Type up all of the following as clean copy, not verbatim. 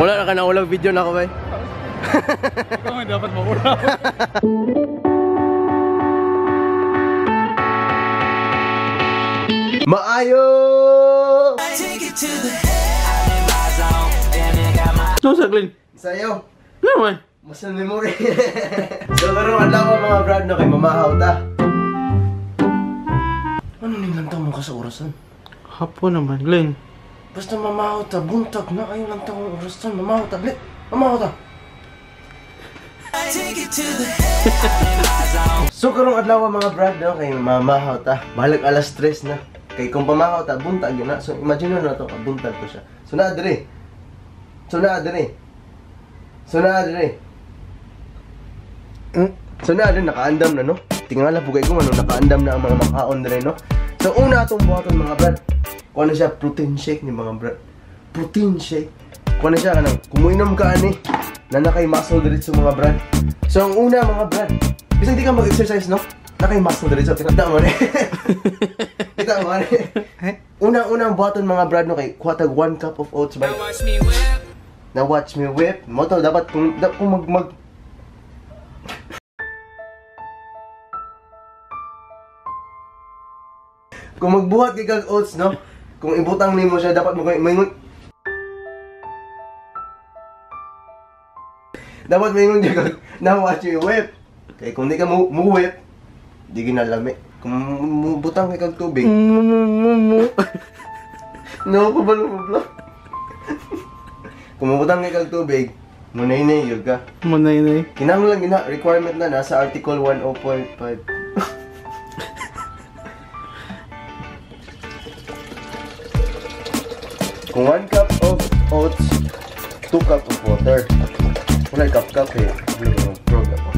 Wala na ka na ulang video na ako bay. Ikaw nga dapat maulaw. Maayo! No, sa Glenn. Sa'yo. Ano man? Muscle memory. So karong adlaw mga brad no kay mamahaw ta. Ano ning lantaw mo ka sa orasan? Hapon naman, Glenn. Basta mamahaw ta, buntag na kayo lantaw ang orasan. Mamahaw ta, Glenn. Mamahaw ta. So karong adlaw mga brad no kay mamahaw ta. Balag alas 3 na. Kay kung pamahaw ta, buntag na. So imagine na to, buntag to siya. So naa dire. So naa dire. So naa dire. So naa dire nakaandam na no. Tingala pugay ko ano nakaandam na ang mga makaon dire no. So una atong buhaton mga brad. Kuan na siya protein shake ni mga brad. Protein shake. Kuan na siya kanang kumuinom ka ani na nakay muscle diretso mga brad. So ang una mga brad, bisag di ka mag-exercise no, nakay muscle diretso. Kita mo ni. Kita mo ni. Unang-unang buhaton mga brad no kay kuha tag 1 cup of oats by. Watch me whip. Na watch me whip. Mo to dapat kung mag kung magbuhat kay kag oats no, kung ibutang nimo siya dapat mo maingon. Dapat maingon jud kag na watch me whip. Kay kung di ka mo whip, di ginalami. Kung mubutang kay kag tubig. No, kabalo mo blo. Kung mubutang kay kag tubig, munaynay yun ka. Munaynay. Kinahanglan gina requirement na nasa article 10.5. Kung 1 cup of oats, 2 cup of water. Wala cup eh. Bro, ako.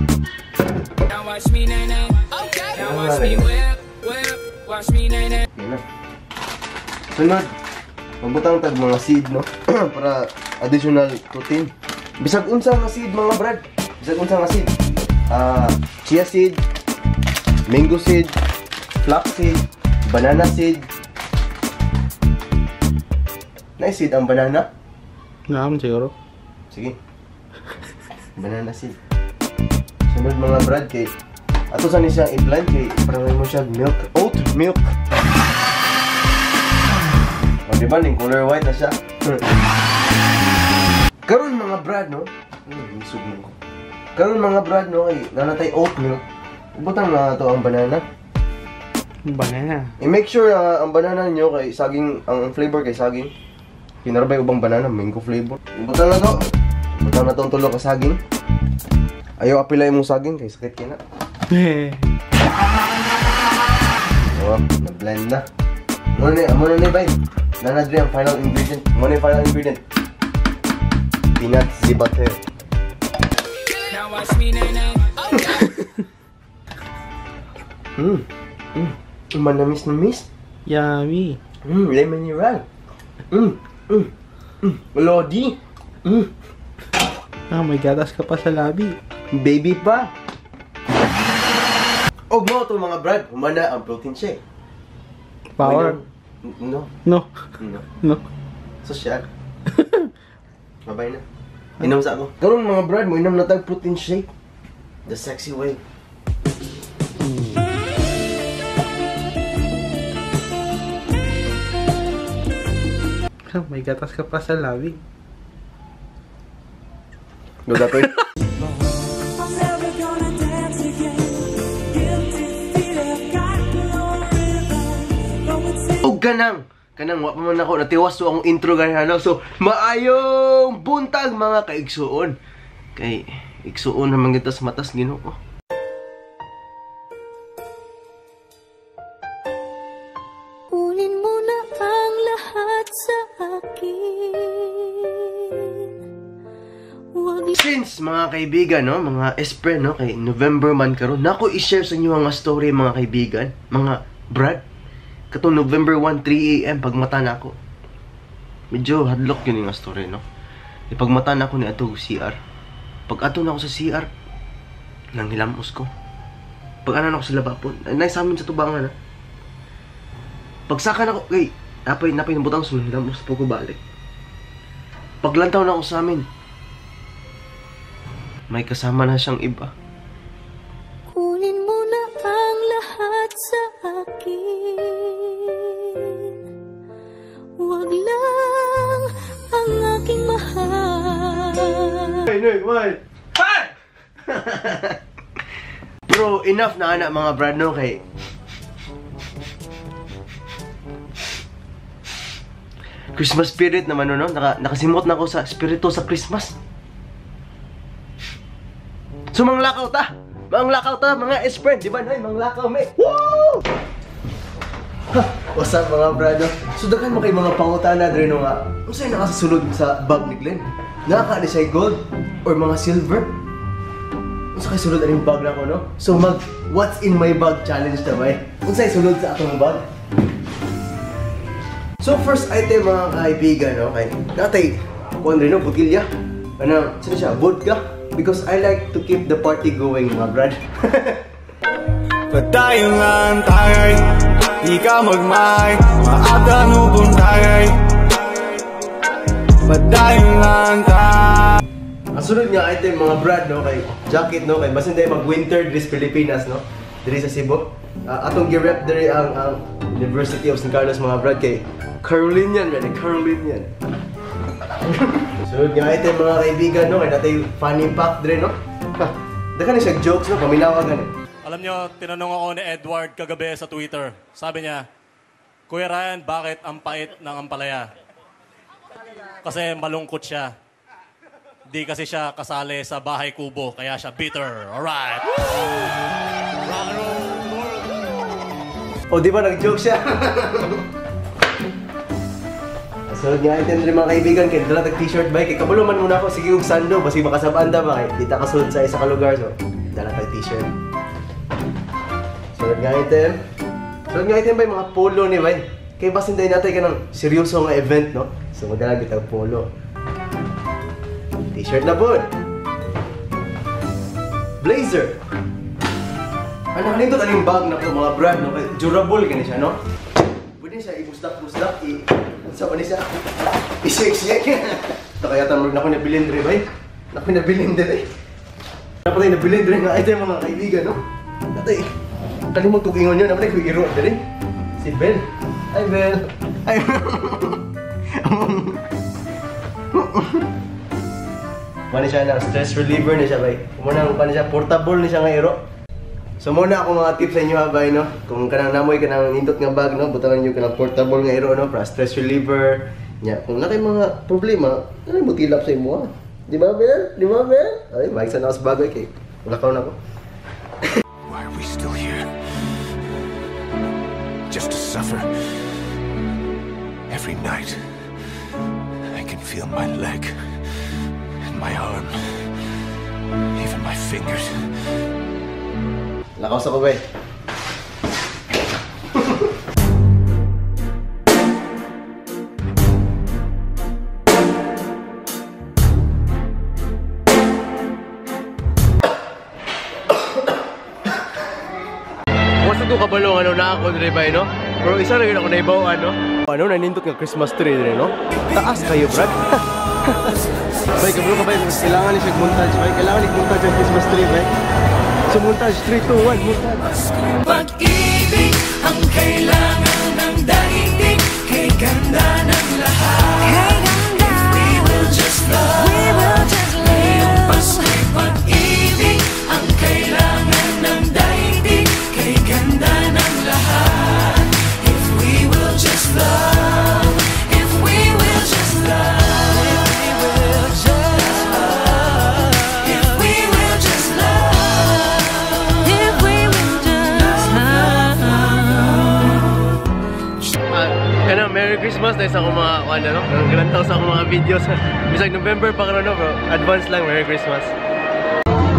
Now watch me nay nay. Okay. Now watch me whip whip. Watch me nay nay. Yan na. Sunod, magbutang tag mga seed no para additional protein. Bisag unsa nga seed mga brad. Bisag unsa nga seed. Chia seed, mango seed, flax seed, banana seed. Nice seed ang banana. Naam siguro. Sige. Banana seed. Sunod mga brad kay ato sa ni siyang i-blend kay para mo siya milk, oat milk. O diba ning color white na siya. Karon mga brad no. Isog mo ko. Karon mga brad no kay nanatay oat milk. Ibutang na to ang banana. Banana. I-make sure ang banana niyo kay saging ang flavor kay saging. Kinarabay ubang banana, mango flavor. Ibutang na to. Ibutang na to ang tulo ka saging. Ayaw apilay mong saging kay sakit kina. Oh, na-blend na. Muna ni bay. Nanadri ang final ingredient. Muna yung final ingredient. Peanut butter. Now watch me nay nay. Okay. Manamis-namis. Yummy. Lemony roll. Lodi. Ah, may gatas ka pa sa labi. Baby pa. Og mo to mga brad, humana ang protein shake. Power. No. No. No. No. Social. Mabay na. Inom sa ako. Karon mga brad, mo inom na tag protein shake. The sexy way. May gatas ka pa sa labi. Go that way. Og kanang wa pa man ako natiwas so ang intro gani no. So maayong buntag mga kaigsuon. Kay igsuon naman kita sa matas Ginoo. Kunin mo na ang lahat sa akin. Since mga kaibigan no, mga espre no, kay November man karon, nako i-share sa inyo ang story mga kaibigan, mga brad. Katong November 1, 3 AM pagmata na ako. Medyo hadlok yun yung story no. E pagmata na ako ni ato CR. Pag ato na ako sa CR, nanghilamos ko. Pag ana na ako sa labapon, nay sa amin sa tubangan ha. Pagsaka na ako, kay napay nabutang sa hilamos po ko balik. Paglantaw na ako sa amin, may kasama na siyang iba. Kunin mo na ang lahat sa akin. Wag lang ang aking mahal. Hey, hey, why? Bro, enough na anak mga brad, no? Kay Christmas spirit naman, no? Nakasimot na ako sa spirito sa Christmas. So, manglakaw ta! Manglakaw ta, mga ex-friend! Di ba, Noy? Manglakaw, may! Woo! What's up, mga brad, no? So, daghan mo kay mga pangutana, dre, no, nga. Ano sa'yo nakasasulod sa bag ni Glenn? Nakaka ni siya gold or mga silver? Unsa kay sulod aning bag na ko, no? So mag what's in my bag challenge ta bay. Unsay sulod sa atong bag? So first item mga kaibigan, no, kay natay kuan rin, no, botilya. Ano, sino siya? Vodka, because I like to keep the party going, mga brad. Patayon lang tagay, di ka magmay, maatanubong tagay. Patayon lang tagay. Ang sunod nga item mga brad, no, kay jacket, no, kay basin tayo mag winter diri sa Pilipinas, no, diri sa Cebu. Atong gi-rep diri ang University of San Carlos mga brad, kay Carolinian, man, Carolinian. Sunod nga item mga kaibigan, no, kay natay funny pack diri, no. Ha, daghan ni siya jokes, no, paminawa gani. Alam nyo, tinanong ako ni Edward kagabi sa Twitter. Sabi niya, Kuya Ryan, bakit ang pait ng ampalaya? Kasi malungkot siya. Di kasi siya kasali sa bahay kubo, kaya siya bitter. Alright! Rock and roll world! O, di ba nag-joke siya? Sunod nga item rin mga kaibigan, kaya dala tag t-shirt ba? Kaya kabalo man muna ako, sige og sando, basi makasabaan ta ba? Kaya di ta kasulod sa isa ka lugar, so dala tag t-shirt. Sunod nga item. Sunod nga item ba yung mga polo ni bay? Kaya basin tayo natin ka ng seryoso nga event, no? So magdala kita polo. T-shirt na po. Blazer. Ano kanito taning bag na po mga brand, no? Kay durable kani siya, no? Pwede siya ibusdak-busdak, sa pa ni siya. I-shake-shake. Ito kaya tamrog na ko nabilin dre, bay. Na ko nabilin dre. Dapat ay nabilin dre nga item mga kaibigan, no? Natay kalimot kog ingon yun, dapat ay iro dre. Si Bel. Ay Bel. Ay. Muna siya na stress reliever ni siya, bay. Muna ang siya, portable ni siya nga iro. So muna ako mga tips sa inyo, ha, bay, no? Kung kanang namoy kanang nindot nga bag, no, butangan niyo kanang portable nga iro, no, para stress reliever. Nya, kung na kay mga problema, ano mo tilap sa imo, ha? Di ba, Bel? Di ba, Bel? Ay, maigsa na ako sa bagay kay wala kaon ako. Why are we still here? Just to suffer. Every night, I can feel my leg. My arm, even my fingers. Lakaw sa kubay. Wasa ko kabalo ano na ako dre bay, no? Pero isa ra gyud ako naibaw, ano? Ano nanindot nga Christmas tree dre, no? Taas kayo, brad. Bay, kabalo ka bay, kailangan ni siya montage, bay. Kailangan ni montage ang Christmas tree, bay. So montage, 3, 2, 1, montage. Pag-ibig ang kailangan ng daigdig, kay ganda ng lahat. Kay ganda. If we will just love, We will just love. Ngayong Pasko'y pag-ibig ang kailangan ng daigdig, kay ganda ng lahat. If we will just love, if we will just love. If we will just love, If we will just love. Ano, Merry Christmas dahil sa akong mga, ano, no? Galantaw sa akong mga videos. Bisag November pa karon, no, bro. Advance lang, Merry Christmas.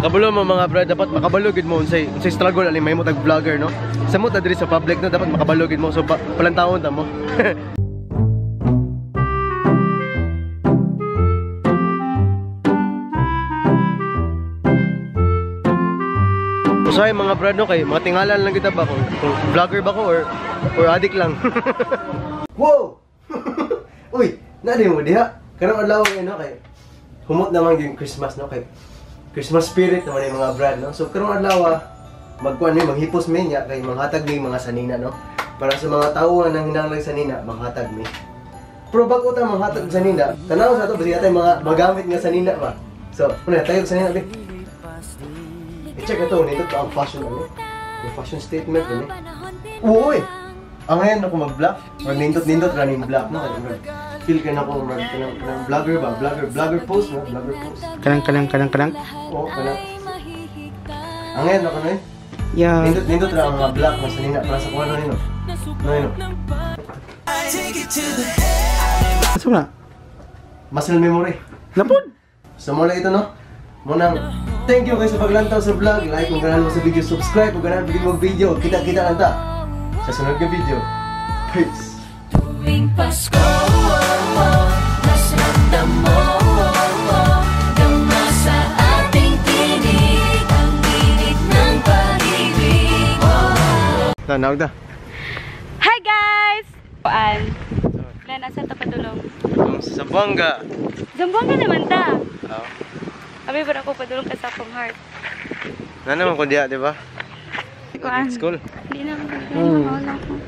Kabalo mo mga bro, dapat makabalo gid mo unsay struggle ani mahimo tag vlogger, no? Sa mo ta diri sa public, no, dapat makabalo gid mo. So palantawon ta mo. Usahay mga brad, no, kay mga tingalan lang kita ba kung vlogger ba ko or addict lang. Wow! Uy, nari mo diha. Karong adlaw ngayon, no, kay humot naman yung Christmas, no, kay Christmas spirit naman yung mga brad, no. So karong adlaw, magkuan mi, manghipos mi niya kay manghatag mi mga sanina, no. Para sa mga tawo nga nanghinanglan sanina, manghatag mi. Pero bago ta manghatag sanina, tanaw sa ato basi atay mga magamit nga sanina ba. So, una tayo sa sanina, be. I-check ito, nito to ang fashion ano. Yung fashion statement ano. Uy! Ang ngayon ako mag-black, mag nindot-nindot running black no kay murag feel ka na ko murag kanang kanang vlogger ba, vlogger, vlogger post no, vlogger post. Kanang, kanang, kanang, kanang. Oo, kana. Ang ngayon ako no eh. Yeah. Nindot nindot ra ang mga black na sanina para sa kuno nino. No nino. Asa na? Muscle memory. Lapod! So muna ito no. Munang thank you guys sa paglantaw sa vlog. Like kung ganahan mo sa video, subscribe kung ganahan mo video. Kita-kita lang ta sa sunod nga video. Peace. Tuwing Pasko, oh, oh, mas ramdam mo, oh, oh, dama sa ating tinig, ang init ng pag-ibig. Oh, Tanaw ta. Hi guys! Kuan. Glenn, asa ta padulong? Sa Zamboanga. Zamboanga naman ta. Oh. Abi ba ako padulong ka sa akong heart. Na naman ko diya, di ba? Kuan. School. Hindi na ako.